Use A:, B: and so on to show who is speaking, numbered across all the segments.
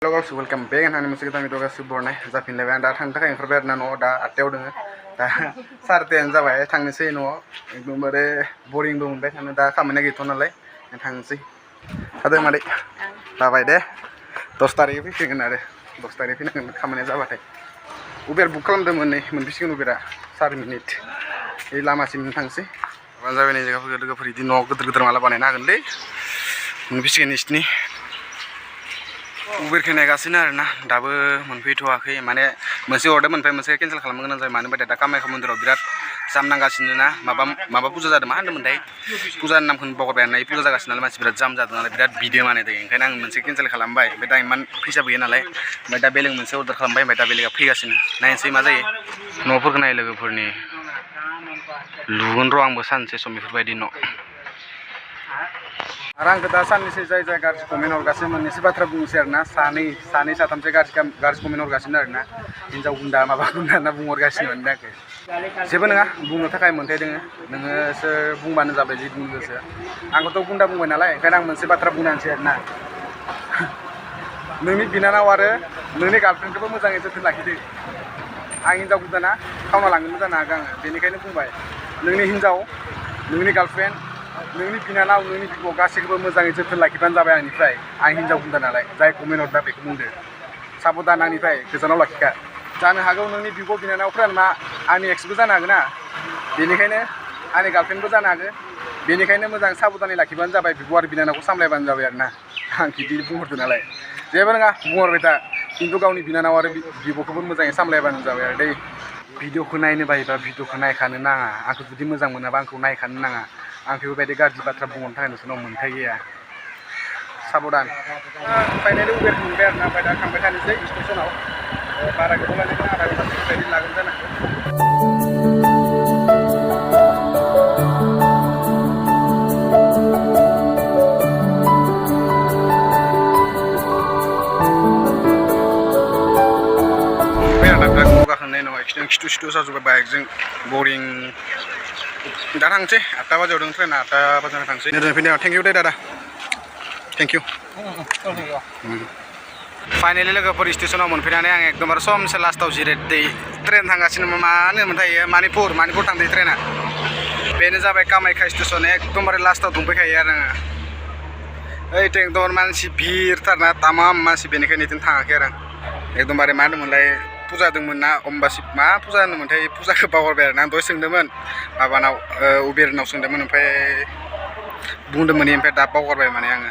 A: Vlogs welcome back and मोनसे गोदान video गासिबो बरनाय जाफिनलायबाय आं दा थांनो थाखाय ओंखारबाय आरोना न'आव दा 8टायाव दोङो दा 10:30 जाबाय थांनोसै न'आव एकदमबारे बरिंबो मोनबाय थानो दा खामानिया गैथ'आ नालाय थांनोसै थादो मादै जाबाय दे 10 तारिख फैसिगोन आरो 10 तारिख फैनांगोन खामानिया जाबाथाय उबेर बुक खालामदोंमोन नै मोनफैसिगोन उबेरा 4 मिनिट बे लामासिम थांसै माबा जाबाय नै जायगाफोर लोगोफोर इदि न' गिदिर माला बानायनो हागोनलै मोनफैसिगोन नोंसिनि उबेरखौ नायगासिनो आरोना दाबो मोनफैथ'वाखै माने मोनसे अर्डार मोनफाय मोनसे केन्सेल खालामनो गोनां जाबाय मानो होनबा दा कामाख्या मन्दिराव बिराद जाम नांगासिनो ना माबा पुजा जादों मा होनदोंमोनथाय पुजानि नामखौनो बावगारबाय आं पुजा जागासिनो नालाय मानसि बिराद जाम जादों नालाय बिराद भिडिअ माने दे ओंखायनो आं मोनसे केन्सेल खालामबाय ओमफ्राय दा इमान फैसाबो गैया नालाय ओमफ्राय दा बेलेग मोनसे अर्डार खालामबाय ओमफ्राय दा बेलेगा फैगासिनो नायनोसै मा जायो न'फोरखौ नाय लोगोफोरनि लुगोन र' आंबो सानसे सम बेफोरबायदि न' आरो आंखौ दा साननैसो जाय गाज्रि कमेन्ट हरगासिनो मोननैसो बाथ्रा बुंनोसै आरोना सानै साथामसो गाज्रि कमेन्ट हरगासिनो आरोना हिन्जाव गुन्दा माबा गुन्दा होनना बुंहरगासिनो माने आंखौ जेबो नङा बुंनो थाखाय मोन्थाय दोङो नोङोसो बुंबानो जाबाय जि बुंनो गोसो आंखौथ' गुन्दा बुंबाय नालाय ओंखायनो आं मोनसे बाथ्रा बुंनानैसै आरोना नोंनि बिनानाव आरो नोंनि गार्लफ्रेन्डखौबो मोजाङै जोथोन लाखिदो आं हिन्जाव गुन्दाना खावना लांनोबो जानो हागौ आङो बेनिखायनो बुंबाय नोंनि हिन्जाव नोंनि गार्लफ्रेन्ड नोंनि बिनानाव नोंनि बिब' गासैखौबो मोजाङै जोथोन लाखिबानो जाबाय आंनिफ्राय आं हिन्जाव गुन्दा नालाय जाय कमेन्ट हरदा बेखौ बुंदो साबधान आंनिफ्राय गोजानाव लाखिखा जानो हागौ नोंनि बिब' बिनानावफ्रा मा आंनि एक्सबो जानो हागौ ना बेनिखायनो आंनि गार्लफ्रेन्डबो जानो हागौ बेनिखायनो मोजां साबधानै लाखिबानो जाबाय बिब' आरो बिनानावखौ सामलायबानो जाबाय आरोना आं बिदि बुंहरदो नालाय जेबो नङा बुंहरबाय था खिन्थु गावनि बिनानाव आरो बिब'खौबो मोजाङै सामलायबानो जाबाय आरो दै भिडिअखौ नायनो बायोबा भिडिअखौ नायखानो नाङा आंखौ जुदि मोजां मोनाबा आंखौ नायखानो नाङा आं बेफोरबायदि गाज्रि बाथ्रा बुंहरनो थाखाय नोंसोरनाव मोन्थाय गैया साबधान फाइनालि उबेरखौ मोनबाय आरोना ओमफ्राय दा थांबाय थानोसै स्टेसनाव बारा गोबाव लानाय नङा आधा घन्टासो बेबायदि लागोन जानो गाखांनाय उनाव खिथु जाजोब्बाय बाइकजों बरिं दा थांसै 8 बाजियाव दं ट्रेना 8 बाजियाव थांसै फैनायाव thank you Day Dada thank you finally लोगोफोर स्टेसनाव मोनफैनानै आं एकदमबारे समसे लास्टाव जिरायदै ट्रेन थांगासिनो मा होनोमोनथाय मानिपुर थांदों ट्रेना बेनो जाबाय कामाख्या स्टेसन एकदमबारे लास्टाव दंफैखायो आरो आङो ओइथिं एकदमबारे मानसि भिरथारना तामाम मानसि बेनिखायनो बिदिनो थाङाखै आरो आं एकदमबारे मा होनोमोनलाय पुजा दंमोन ना अम्बासि मा पुजा होनोमोनथाय पुजाखौ बावगारबाय आरो ना दहाय सोंदोंमोन माबानाव उबेरनाव सोंदोंमोन ओमफ्राय बुंदोंमोन ओमफ्राय दा बावगारबाय माने आङो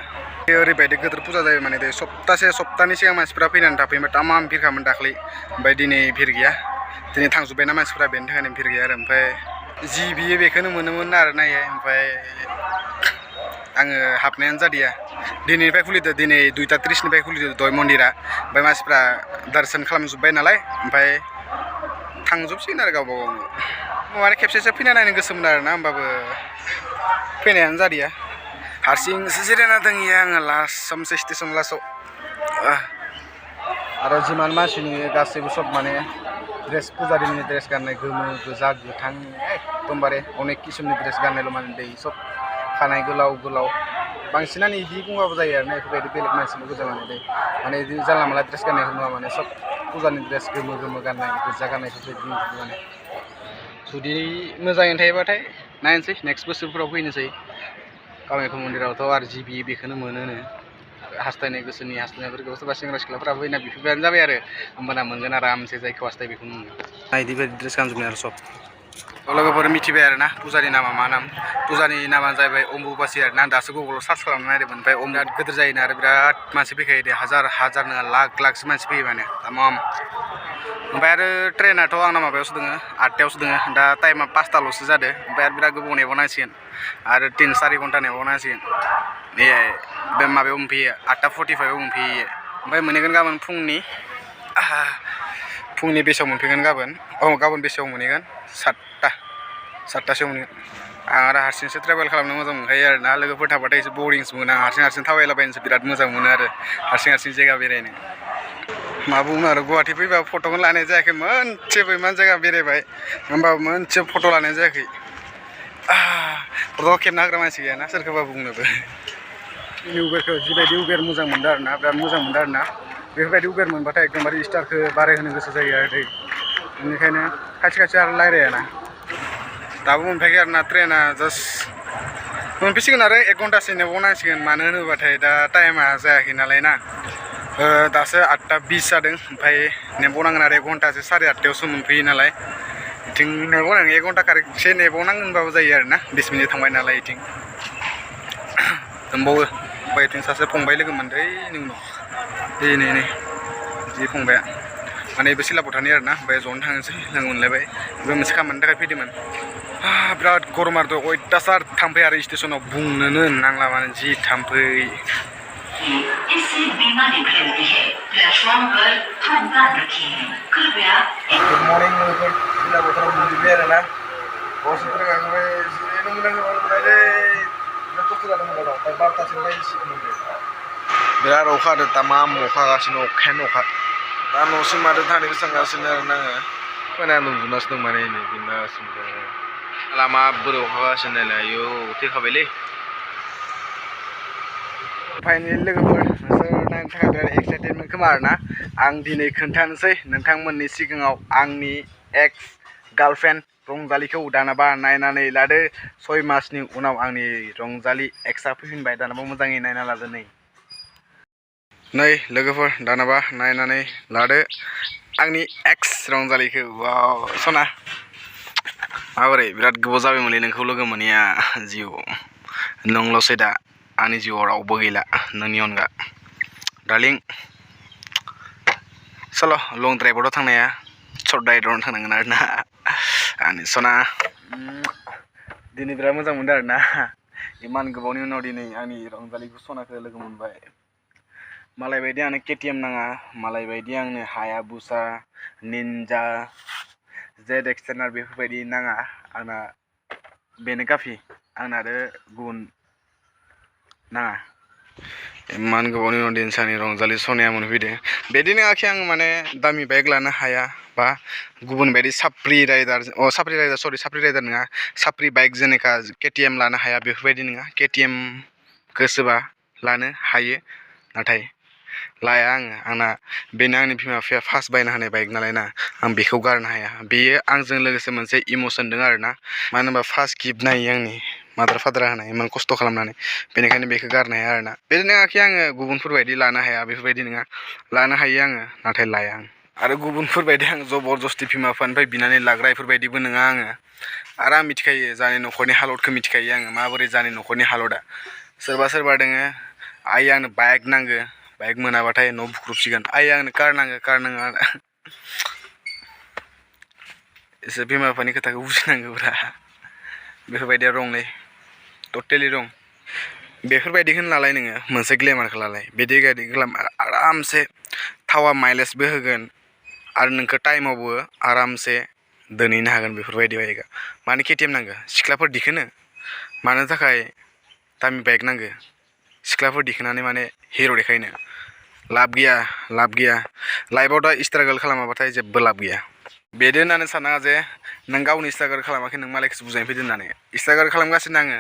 A: ओरैबायदि गिदिर पुजा जायो माने सप्तानि सिगां मानसिफ्रा फैनानै थाफैयोमोन तामाम भिरखामोन दाख्लै ओमफ्राय दिनै भिर गैया दिनै थांजोब्बायना मानसिफ्रा बेनि थाखायनो भिर गैया आरो ओमफ्राय जि बियो बेखौनो मोनोमोन आरो नायो ओमफ्राय आङो हाबनायानो जादिया दिनैनिफ्राय खुलिदो दिनै 2:30निफ्राय खुलिदो दहाय मन्दिरा ओमफ्राय मानसिफ्रा दर्शन खालामजोब्बाय नालाय ओमफ्राय थांजोबसिगोन आरो गावबा गाव माने खेबसेसो फैना नायनो गोसोमोन आरोना होमबाबो फैनायानो जादिया हारसिंसो जिरायना दंहैयो आङो लास्ट समसे स्टेसन लास्टआव आरो जिमान मानसि नुयो गासैबो सब माने ड्रेस पुजारिनि ड्रेस गाननाय गोमो गोजा गोथां एकदमबारे अनेक किसुमनि ड्रेस गाननायल' माने दै सब खानाय गोलाव बांसिनानो इदि बुंबाबो जायो आरोना बेफोरबायदि बेलेग मानसिनि गोजा माने इदि जानला मानला ड्रेस गाननायखौ नुवा माने सब पुजानि ड्रेस गोमो गाननाय गोजा गाननाय बेफोरबायदि माने जुदि मोजाङै थायोबाथाय नायनोसै नेक्स्ट बोसोरफोराव फैनोसै कामाख्या मन्दिरावथ' आरो जि बियो बेखौनो मोनोनो हास्थायनाय गोसोनि हास्थायनायफोरखौ सोरबा सेंग्रा सिख्लाफोराबो फैना बिफोरबायानो जाबाय आरो होमबाना मोनगोन आरामसे जायखौ हास्थाय बेखौ मोनगोन बिदि ड्रेस गानजोबनाय आरो सब लोगोफोर मिथिबाय आरोना पुजानि नामा मा नाम पुजानि नामा जाहैबाय अम्बुबासि आरोना दासो गुगोलाव सार्च खालामना नायदोंमोन ओमफ्राय बिराद गिदिर जायोना आरो बिराद मानसि फैखायो दे हाजार नङा लाखसो मानसि फैयो माने तामाम ओमफ्राय आरो ट्रेनाथ' आंना माबायावसो दङ 8टायावसो दङ दा टाइमा 5टाल'सो जादों ओमफ्राय आरो बिराद गोबाव नेबावनांसिगोन आरो 3-4 घन्टा नेबावनांसिगोन बे माबायाव मोनफैयो 8:45आव मोनफैयो ओमफ्राय मोनहैगोन गाबोन फुंनि बेसेयाव मोनफैगोन गाबोन बेसेयाव मोनहैगोन 7टासोआव मोनहैगोन आं आरो हारसिंसो ट्रेभेल खालामनो मोजां मोनखायो आरो ना लोगोफोर थाबाथाय एसे बरिंसो मोनो आं हारसिं थाबायलाबायनोसो बिराद मोजां मोनो आरो हारसिं जायगा बेरायनो मा बुंनो आरो गुवाहाटि फैबा फट'खौनो लानाय जायाखै मोनसेबो इमान जायगा बेरायबाय होमबाबो मोनसे फट' लानाय जायाखै फट' खेबना होग्रा मानसि गैयाना सोरखौबा बुंनोबो उबेरखौ जिबायदि उबेर मोजां मोनदों आरोना बिराद मोजां मोनदों आरोना बेफोरबायदि उबेर मोनबाथाय एकदमबारे स्टारखौ बारायहोनो गोसो जायो आरो दै बेनिखायनो खाथि खाथि आरो रायलायाना दाबो मोनफैयाखै आरो ना ट्रेना जास्ट मोनफैसिगोन आरो 1 घन्टासो नेबावनांसिगोन मानो होनोबाथाय दा टाइमा जायाखै नालाय ना दासो 8:20 जादों ओमफ्राय नेबावनांगोन आरो 1 घन्टासो 8:30 मोनफैयो नालाय बिथिं नेबावनांगोन 1 घन्टा कारेक्टसे नेबावनांगोनबाबो जायो आरो ना 20 मिनिट थांबाय नालाय बिथिं दंबावो ओमफ्राय बिथिं सासे फंबाय लोगो मोनदों नोंनाव नै जि फंबाया माने बेबो सिलापथाव थानाय आरो ना ओमफ्राय ज'नो थांनोसै लोगो मोनलायबाय बेबो मोनसे खामानिनि थाखाय फैदोंमोन बिराद गरम आरो अयथासार थाम्फै आरो स्टेसनाव बुंनोनो नांला माने जि थाम्फै गुड मर्निं लोगोफोर सिलापथाव मोनजोब्बाय आरो ना बसनिफ्राय गाखोबाय जिरायनो मोनाखै बिराद खस्थ' जादोंमोन आरो ओमफ्राय 12थासोनिफ्राय सिटमोनबाय बिराद अखा हादों तामाम अखा हागासिनो अखायानो अखा दा न'सिम मादो थांनो सानगासिनो आरो ना आङो खोनानो उन्दुनासो दं माने नै बिनासिम लामा बोरै अखा हागासिनो नायलाय आयौ थैखाबायलै फाइनेलि लोगोफोर नोंसोर नायनो थाखाय बिराद एक्साइटेडमोन खोमा आरो ना आं दिनै खोन्थानोसै नोंथांमोननि सिगाङाव आंनि एक्स गार्लफ्रेन्ड रंजालिखौ दानाबा नायनानै लादो 6 मासनि उनाव आंनि रंजालि एक्सआ फैफिनबाय दानाबा मोजाङै नायना लादो नै लोगोफोर दानाबा नायनानै लादो आंनि एक्स रंजालिखौ वाव सना माबोरै बिराद गोबाव जाबायमोनलै नोंखौ लोगो मोनैया जिउआव नोंल'सै दा आंनि जिउआव रावबो गैला नोंनि अनगा डार्लिं चल' लं ड्राइभआव थांनाया सर्ट राइडआवनो थांनांगोन आरो ना आंनि सना दिनै बिराद मोजां मोनदों आरो ना इमान गोबावनि उनाव दिनै आंनि रंजालिखौ सनाखौ लोगो मोनबाय मालाय बायदि आंनो KTM नाङा मालाय बायदि आंनो हायाबुसा निन्जा जेड एक्सटेनार बेफोरबायदि नाङा आंना बेनो काफि आंना आरो गुबुन नाङा इमान गोबावनि उनाव दिनै साननि रंजालि सनाया मोनफैदों बिदि नङाखि आं माने दामि बाइक लानो हाया बा गुबुन बायदि साप्रि राइडार नङा साप्रि बाइक जेनेका KTM लानो हाया बेफोरबायदि नङा KTM गोसोबा लानो हायो नाथाय लाया आंना बेनो आंनि बिमा बिफाया फार्स्ट बायना होनाय बाइक नालाय ना आं बेखौ गारनो हाया बेयो आंजों लोगोसे मोनसे इमोसन दं आरो ना मानो होनबा फार्स्ट गिफ्ट नायो आंनि मादार फादारा होनाय इमान खस्थ' खालामनानै बेनिखायनो बेखौ गारनो हाया आरो ना बिदि नङाखि आङो गुबुनफोरबायदि लानो हाया बेफोरबायदि नङा लानो हायो आङो नाथाय लाया आं आरो गुबुनफोरबायदि आं जबरदस्ति बिमा बिफानिफ्राय बिनानै लाग्रा बेफोरबायदिबो नङा आङो आरो आं मिथिखायो जानि न'खरनि हालोदखौ मिथिखायो आङो माबोरै जानि न'खरनि हालोदा सोरबा दोङो आइ आंनो बाइक नांगो बाइक मोनाबाथाय न' बुख्रुबसिगोन आइ आंनो कार नांगो कार नाङा एसे बिमा बिफानि खोथाखौ बुजिनांगौब्रा बेफोरबायदिया रंलै टटेलि रं बेफोरबायदिखौनो लालाय नोङो मोनसे ग्लेमारखौ लालाय बिदि गारिखौ आरामसे थावा माइलेजबो होगोन आरो नोंखौ टाइमावबो आरामसे दोनहैनो हागोन बेफोरबायदि बाइकआ मानो KTM नांगौ सिख्लाफोर दिखोनो मानो थाखाय दामि बाइक नांगौ सिख्लाफोर दिखोनानै माने हिर' देखायनो लाब गैया लाइफआव दा स्ट्रागोल खालामाबाथाय जेबो लाब गैया बेदि होननानै साना जे नों गावनि स्ट्रागोल खालामाखै नों मालायखौसो बुजायनो फैदों होननानै स्ट्रागोल खालामगासिनो आङो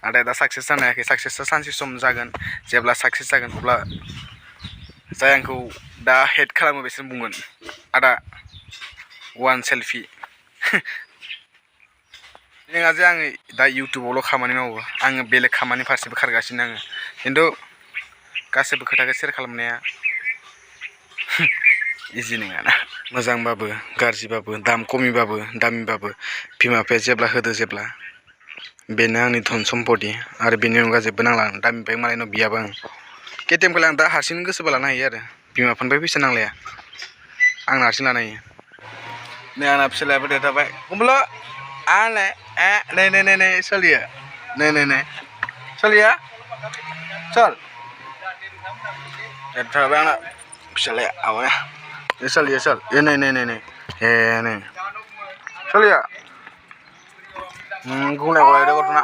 A: नाथाय दा साक्सेस जानो हायाखै साक्सेसआ सानसे सम जागोन जेब्ला साक्सेस जागोन अब्ला जाय आंखौ दा हेट खालामो बिसोर बुंगोन आदा वान सेल्फि नङा जे आङो दा इउटुबावल' खामानि मावो आङो बेलेग खामानि फारसेबो खारगासिनो आङो खिन्थु गासैबो खोथाखौ सेयार खालामनाया इजि नङाना मोजांबाबो गाज्रिबाबो दाम खमिबाबो दामिबाबो बिमा बिफाया जेब्ला होदो जेब्ला बेनो आंनि धन सम्पति आरो बेनि अनगा जेबो नांला दामि बाइक मालायनाव बियाबो आं KTMखौ आं दा हारसिं गोसोबा लानो हायो आरो बिमा बिफानिफ्राय फैसा नांलाया आं हारसिं लानो हायो नै आंना फिसालायाबो देरथारबाय कुम्बल' आंनो नै सोलियो नै सोलिया चल देरथारबाय आंना फिसालाया आवाया सोलियो चल नै नै सोलिया गुनाय गलायदो गथ'ना